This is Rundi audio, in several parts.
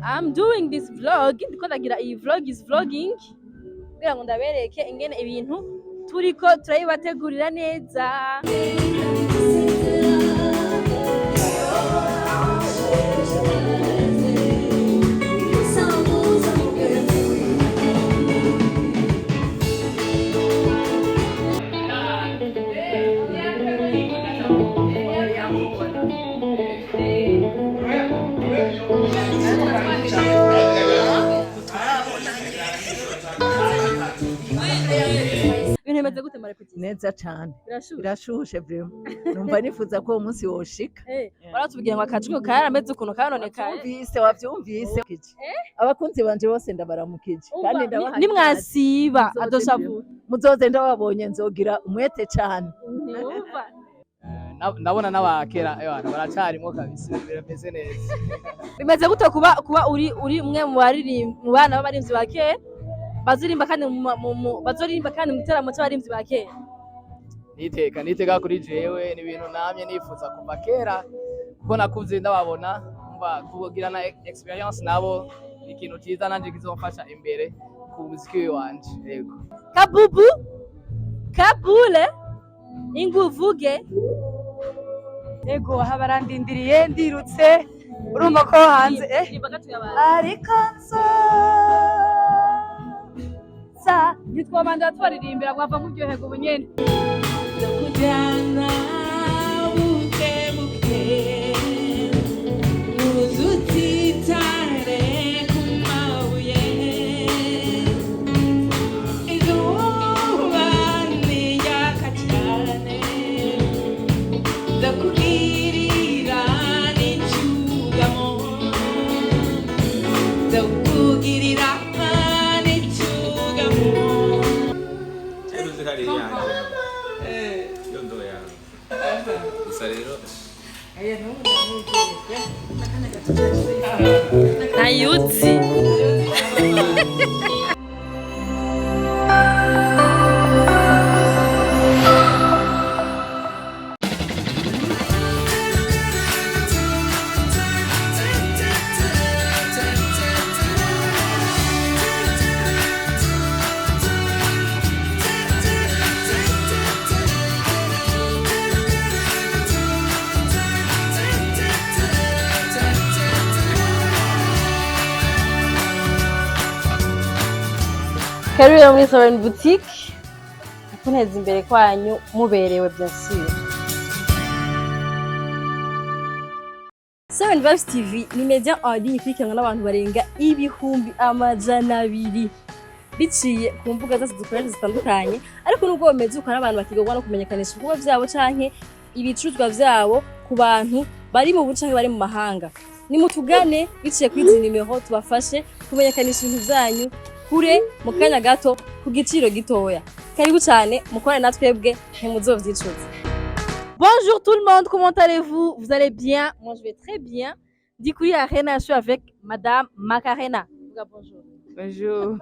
I'm doing this vlog, ndiko ndagira iyi vlog is vlogging kugira ngo ndabereke ingene ibintu turiko turabibategurira neza. Ibintu bimeze gute marepeti? Neza cane. Birashushe? Birashushe vraiment, numva nifuza ko uwo munsi woshika. Baratubwiye ngo akajwi karameze ukuntu kanonekaye. Wavyumvise, wavyumvise. Abakunzi banje bose ndabaramukije kandi ndabaha Nimwasiba ikaze. adoshavura. Muzoze ndababonye, nzogira umwete cane. Ntiwumva. Ndabona n'abakera abantu baracarimwo kabisa, birameze neza. Bimeze gute kuba uri umwe mu baririmbi, mu bana b'abarimvyi ba kera bazoririmba kandi bazoririmba kandi mu giteramo c'abarimvyi ba kera? Niteka niteka kuri jewe, ni ibintu namye nifuza kuva kera kuko nakuze ndababona. Umva, kugirana experience nabo ni ikintu ciza nanje kizomfasha imbere ku muziki wanje, yego. Kabubu kabule inguvuge. Ego, aha barandindiriye, ndirutse, urumva ko hanze Ririmba gatoya abantu. Ariko nzoza ntitwabandira tubaririmbira, mwava muryoherwa ubunyene. Kujyana buke buke ntuzutitare ku mabuye, izuba ntiryaka cyane, ndakugirira n'icyugamo, ndakugirira n'icyugamo. Cyari hari yanjye yo ndo yawe gusa rero. Ntayuzi. Karibu rero muri Sovereign Boutique, kuneza imbere kwanyu muberewe, bien sûr. Sovereign Vibes TV ni media en ligne ikurikiranwa n'abantu barenga 200,000 biciye ku mbuga zose dukoresha zitandukanye. Ariko nubwo bameze uko, hari abantu bakigorwa no kumenyekanisha ibikorwa vyabo canke ibicuruzwa vyabo ku bantu bari mu buce canke bari mu mahanga. Nimutugane biciye kuri izi nimero, tubafashe kumenyekanisha ibintu vyanyu kure mu kanya gato ku giciro gitoya. Karibu cyane, mukorane na twebwe, ntimuzovyicuza. Bonjour tout le monde, comment allez-vous? Vous allez bien? Moi je vais très bien. Ndi kuri Arena, je suis avec Madame Macarena. Vuga bonjour. Bonjour.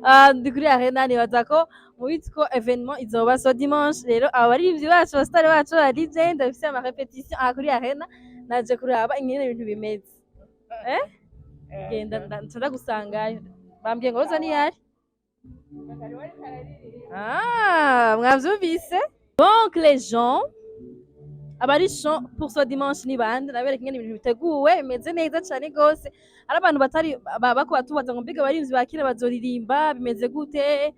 Ah, ndi kuri Arena, nibaza ko mubizi ko événement izoba ce dimanche. Rero abaririmbyi bacu, abasitari bacu, aba DJ, ndabifise ama répétition aha kuri Arena, naje kuraba ingene ibintu bimeze. Eh? Genda nda gusangayo. Bambwiye ngo roza niyari. Ah, mwavyumvise? Donc les gens abari chaud pour ce dimanche ni bande, nabereka ingene ibintu biteguwe bimeze neza cane gose. Ari abantu batari bako batubaza ngo mbega abarimvyi ba kera bazoririmba bimeze gute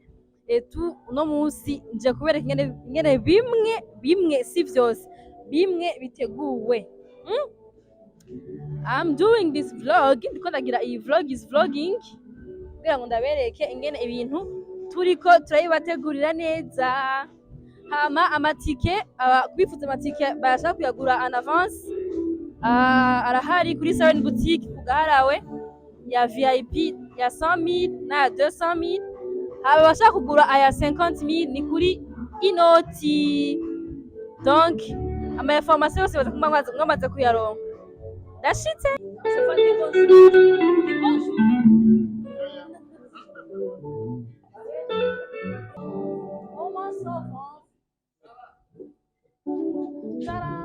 etu. Uno munsi nje kubereka ingene bimwe bimwe, si vyose, bimwe biteguwe. I'm doing this vlog, ndiko ndagira iyi vlog is vlogging kugira ngo ndabereke ingene ibintu turiko turabibategurira neza. Hama amatike, bifuza amatike barashaka kuyagura en avance, arahari kuri Siren Boutique ku Gaharawe, ya VIP ya 100,000 na ya 200,000. Haba abashaka kugura aya 50,000 ni kuri Inoti. Donc ama information yose baza kuba mwamaze kuyaronka. Ndashitse. Dis bonjour. Comment ça va? Tadam!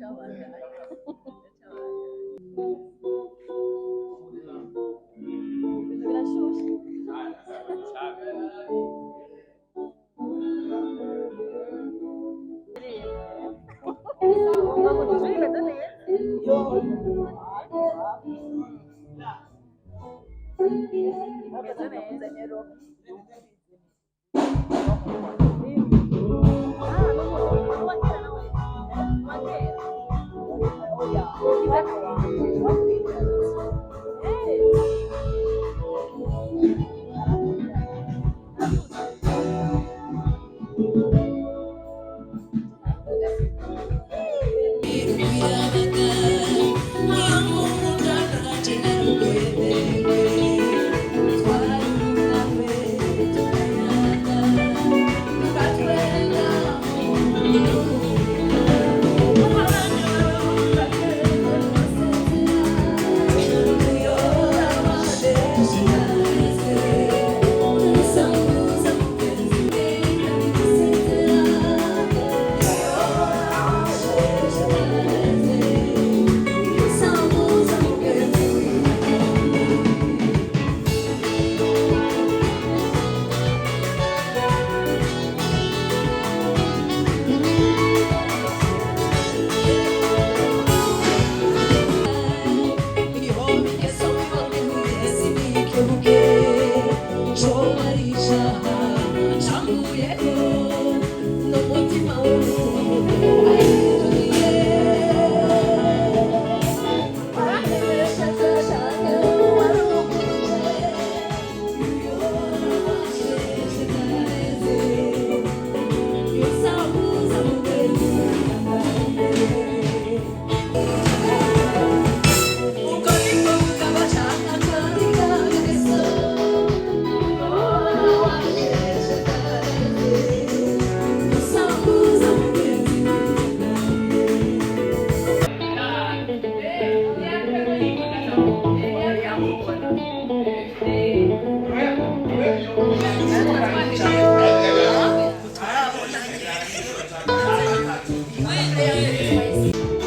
Ibintu birashushe.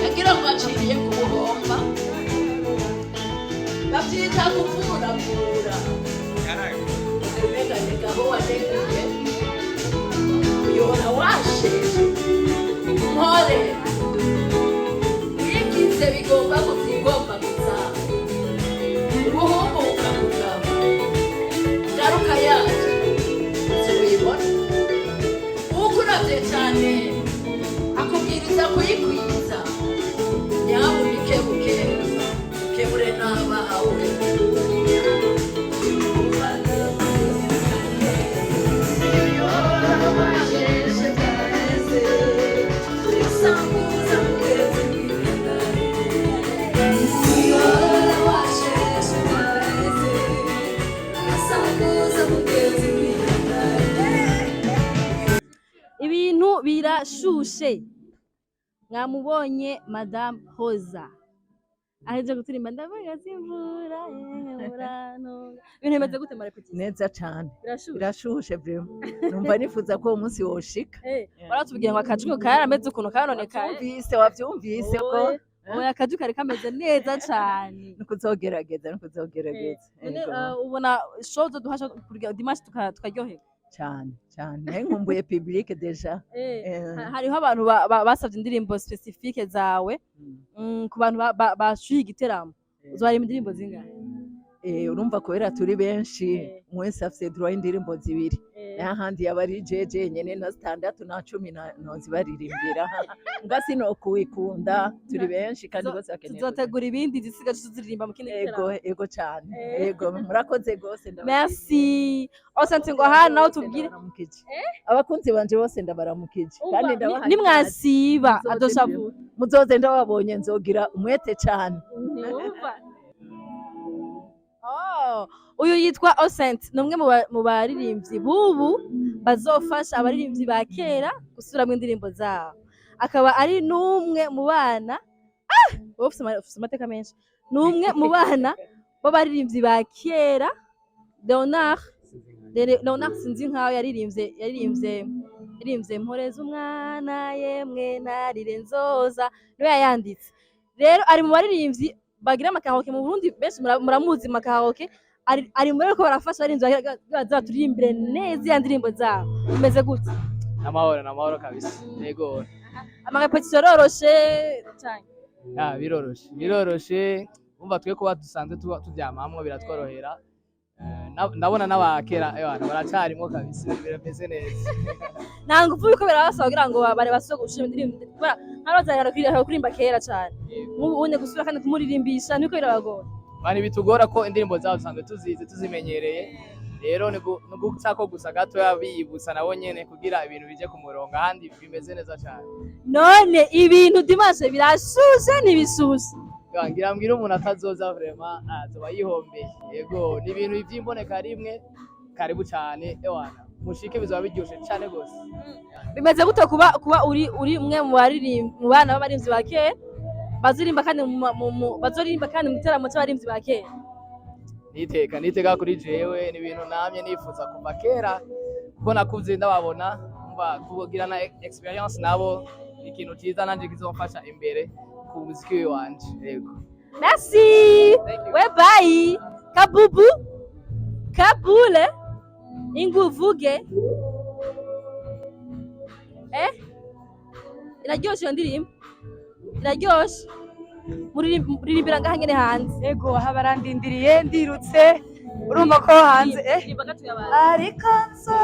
Yagira ngo aciriye ku buhomba, babyita kuvuravura. Umeganega aho waneguye, uyobora washeje mpore wigize bigomba kubyigomba gusa ubuhumbuka bugabo ngaruka yacu ntuyibona. Ukuravye cyane akubwiriza kuyikwiza. Nyabunike buke ukebure n'abawe. Ibintu birashushe. Mwamubonye Madame Hoza aheje gutirimba, ndavuga simvura murantunga. Ibintu bimeze gute, marepeti? Neza cane. Birashushe. Birashushe vraiment, numva nifuza ko uwo munsi woshika. Baratubwiye ngo akajwi karameze ukuntu kanonekaye. Wavyumvise, wavyumvise ko Oya, akajwi kari kameze neza cane. Nukuzogerageza, nukuzogerageza. None, Ego. ubona show zoduhasha kurya dimanche tukaryoherwa? Cane cane, naye nkumbuye public déjà. Hariho abantu basavye indirimbo spécifique zawe. Ku bantu bashuye igiteramo, uzobarimba indirimbo zingahe? Urumva kubera turi benshi, umwe wese afise droit y'indirimbo zibiri. N'ahandi yaba ari jeje nyene na zitandatu na 10 nozibaririmbira mbwa sinokuwikunda, turi benshi kandi bose bakeneye. Tuzotegura ibindi zisiga tuziririmba mu kindi Ego. giteramo. Ego cane. Ego, murakoze gose, ndabashimiye. Merci Osante, ngo hano nawe Bose tubwire. ndabaramukije. Abakunzi banje bose ndabaramukije kandi ndabahaye Nimwasiba ikaze. adoshavura. Muzoze ndababonye, nzogira umwete cane. Ntiwumva. Oh, uyu yitwa Osent, ni umwe mu baririmbyi bubu bazofasha abaririmbyi ba kera gusubiramwo indirimbo zabo, akaba ari n'umwe mu bana, wowe ufise amateka menshi, ni umwe mu bana b'abaririmbyi ba kera, Leonard Leonard Sinzi nkaho yaririmbye. Yarimvye mporeza umwana yemwe narire nzoza, niwe yayanditse. Rero ari mu baririmbyi bagira amakaraoke mu Burundi, benshi muramuzi mu makaraoke. Ari muri ko barafasha abaririmbyi baza baturirimbire neza ya ndirimbo zabo. Bimeze gute? Namahoro, namahoro kabisa, yego. Amarépétition aroroshe cyane? Ah, biroroshe, biroroshe. Umva, twe kuba dusanzwe tuba tuvyamamwo biratworohera. Ndabona n'abakera ewana baracarimwo kabisa, birameze neza. Nta ngufu biriko birabasaba kugira ngo bare basubire gushima indirimbo, kubera nk'abazahera kuririmba kera cyane, nk'ubu unye gusubira kandi kumuririmbisha niko birabagora? Bani bitugora ko indirimbo zabo dusanzwe tuzizi, tuzimenyereye. Rero ni gucako gusa gatoya biyibutsa nabo nyene kugira ibintu bije ku murongo, ahandi bimeze neza cane. None ibintu dimanche birashushe, ntibishushe? Yo, ngira mbwira umuntu atazoza, vraiment azoba yihombeye. Yego, ni ibintu vy'imboneka rimwe. Karibu cane ewana, mushike, bizoba biryoshe cane gose. Bimeze gute kuba uri umwe mu baririmbi, mu bana b'abarimvyi ba kera bazoririmba kandi bazoririmba kandi mu giteramo c'abarimvyi ba kera? Niteka, niteka kuri jewe. Ni ibintu namye nifuza kuva kera kuko nakuze ndababona. Umva, kugirana experience nabo ni ikintu ciza nanje kizomfasha imbere ku muziki wanje, yego. Merci. Thank you. We bye kabubu kabule inguvuge. Iraryoshe iyo ndirimbo, iraryoshe. Muririmbira ngaha nyene hanze? Ego, aha barandindiriye, ndirutse, urumva ko hanze. Ririmba gatoya abantu. Ariko nzoza.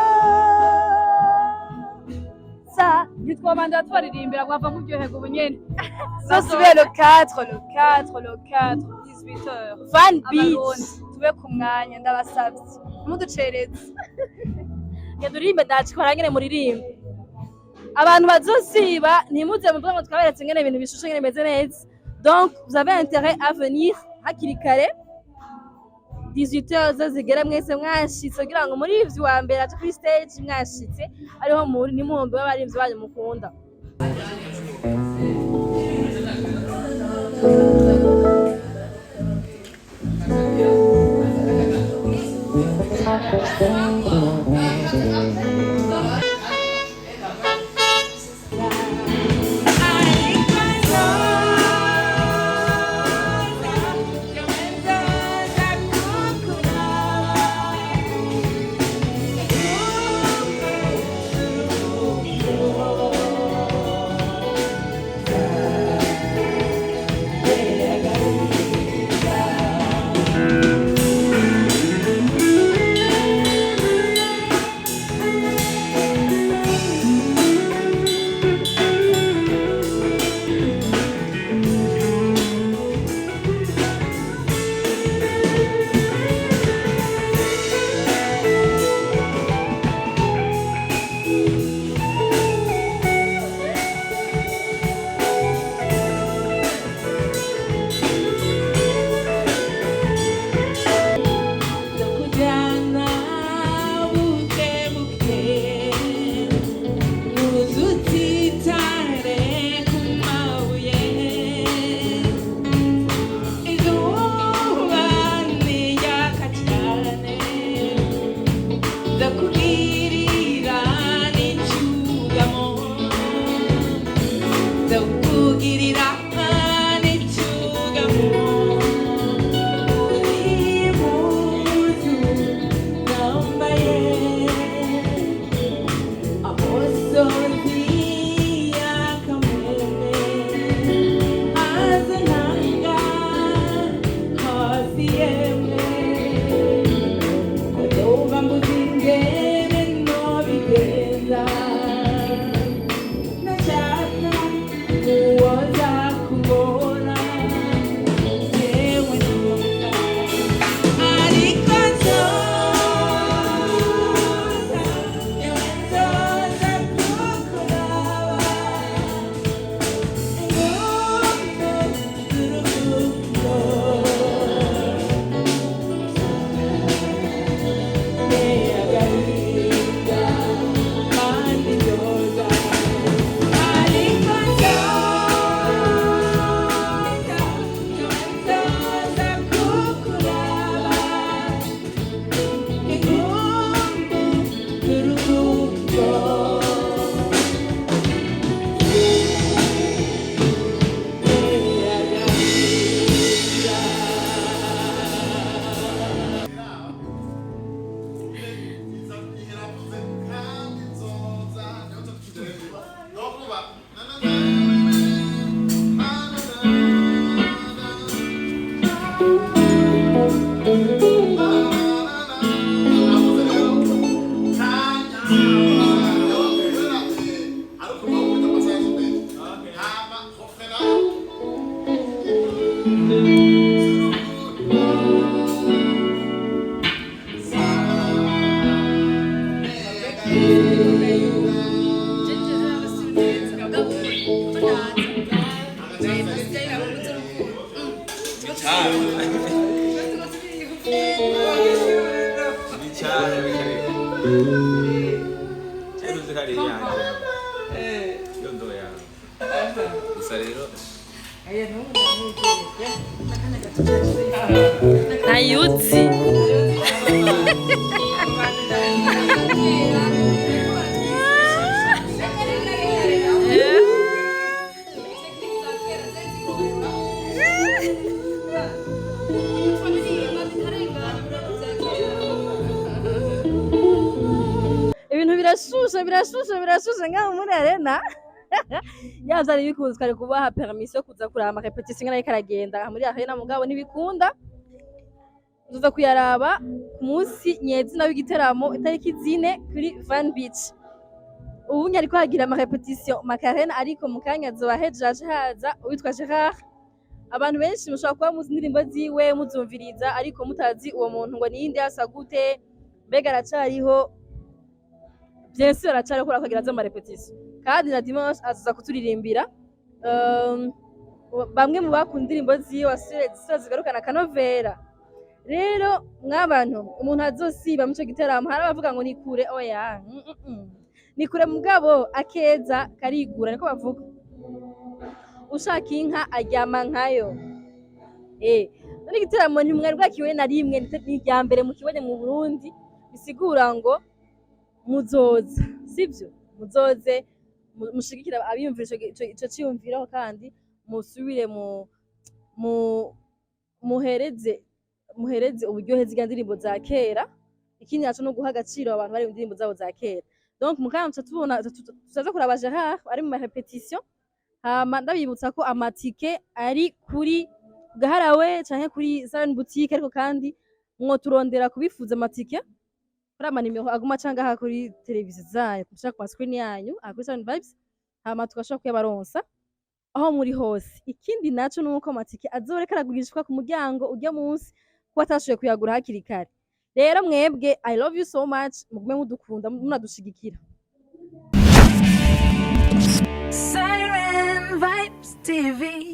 Ntitwobanza tubaririmbira, mwava muryoherwa ubu nyene. Zosubire le 4, le 4, le 4, 18h. Van Beach. Abarundi tube ku mwanya, ndabasavye ntimuducereze. Genda uririmbe, ndacikora ngene muririmbe. Abantu bazosiba, ntimuze muvuge ngo twaberetse ngene ibintu bishushe, ngene bimeze neza. Donc vous avez intérêt à venir hakiri kare, 18h zo zigera mwese mwashitse, kugira ngo muri ivyo wa mbere aje kuri stage mwashitse, ariho muri nimuhombe w'abarimvyi banyu mukunda. Ni cyane cyane hari yanjye yo ndo yanjye gusa rero. Ntayuzi. Ibintu birashushe, birashushe, birashushe ngaho muri arena. Yaba vyari bikunze, twari kubaha permission yo kuza kuraba ama répétition ingene ariko aragenda muri arena, mugabo ntibikunda. Tuza kuyaraba ku munsi nyezina w'igiteramo, itariki 4 kuri Van Beach. Ubu ariko hagira ama répétition Macarena, ariko mu kanya azoba ahejeje, haza uwitwa Gerard. Abantu benshi mushobora kuba muzi indirimbo ziwe, muzumviriza, ariko mutazi uwo muntu ngo niyinde, asa gute, mbega aracariho? Bien sûr aracariho, kubera ko agira aza ama répétition, kandi na dimanche azoza kuturirimbira. Bamwe mu bakunda indirimbo ziwe asubire zigarukana akanovera. Rero mwabantu, umuntu azosiba muco giteramo, hari abavuga ngo ni kure. Oya, Ni kure, mugabo akeza karigura, niko bavuga. Ushaka inka aryama nkayo. None igiteramo ntimwari bwakiwe na rimwe, ni irya mbere mukibonye mu Burundi. Bisigura ngo muzoza, sivyo? Muzoze mushigikira abiyumvira ico ciyumviraho, kandi musubire mu muhereze uburyohe zirya ndirimbo za kera. Ikindi naco no guha agaciro abantu bari mu ndirimbo zabo za kera. Donc mukanya tuca tubona, tuzaza kuraba Gerard ari mu ma répétition. Hama ndabibutsa ko amatike ari kuri Gaharawe canke kuri Salon Boutique, ariko kandi mwoturondera kubifuza amatike kuri amanimero aguma aca ngaha kuri televiziyo zanyu, kushaka ku screen yanyu aha kuri Salon Vibes, hama tugashobora kuyabaronsa aho muri hose. Ikindi naco nuko amatike azoreka aragurishwa ku muryango urya munsi, kuko atashoboye kuyagura hakiri kare. Rero mwebwe, I love you so much, mugume mudukunda, munadushigikira. Siren Vibes TV.